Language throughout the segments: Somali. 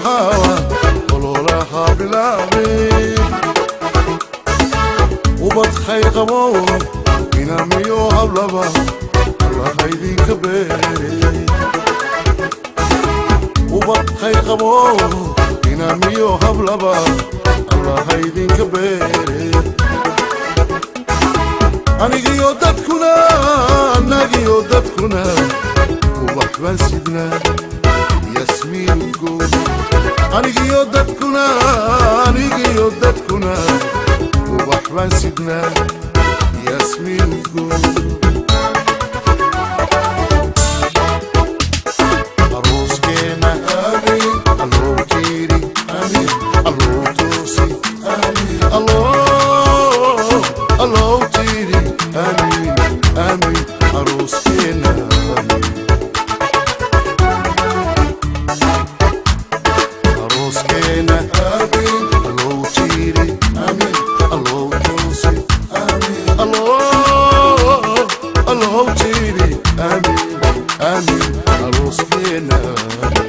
Xaawa ololaha bilaabay, ubad khayr qabo, inamiyo hablaba Allah idinka beeray. Ubad khayr qabo, inamiyo hablaba Allah idinka beeray. Anigiyo dadkuna, anagiyo dadkuna, ubax baan sidnaa, yasmiin udgoon. Anigiyo dadkuna, anigiyo dadkuna, ubax baan sidnaa, yasmiin udgoon. Arooskeenna amiin Alloo tiiri, amiin Alloo toosi, amiin Alloo, Alloo tiiri, amiin, amiin arooskeenna amiin. Arooskeenna amiin Alloo tiiri, amiin Alloo toosi, amiin Alloo, Alloo tiiri, amiin, amiin arooskeenna amiin.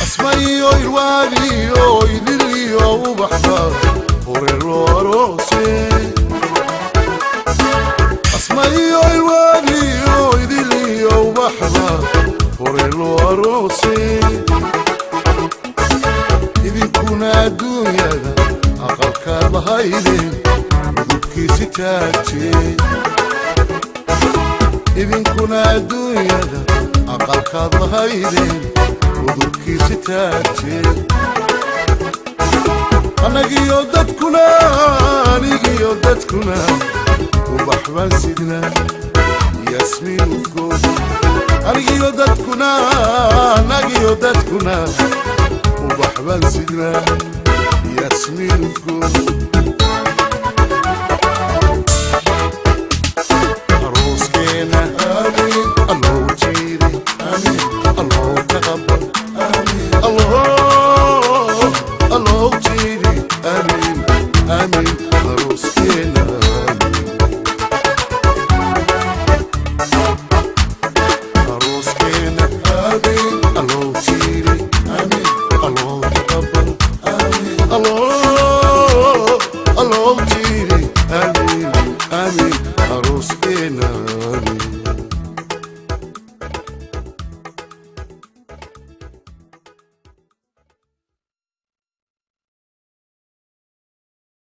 Asma iyo irwaadiyo idil iyo ubaxba hore loo aroosay. Asma iyo irwaadiyo idil iyo ubaxba hore loo aroosay. Idinkuna adduunyada aqalkaad lahaydeen udubkiisi taagtee. Idinkuna adduunyada aqalkaad lahaydeen udubkiisi taagtee. Anagiyo dadkuna, anigiyo dadkuna, ubax baan sidnaa, yasmiin udgoon. Anigiyo dadkuna, anagiyo dadkuna, ubax baan sidnaa, yasmiin udgoon.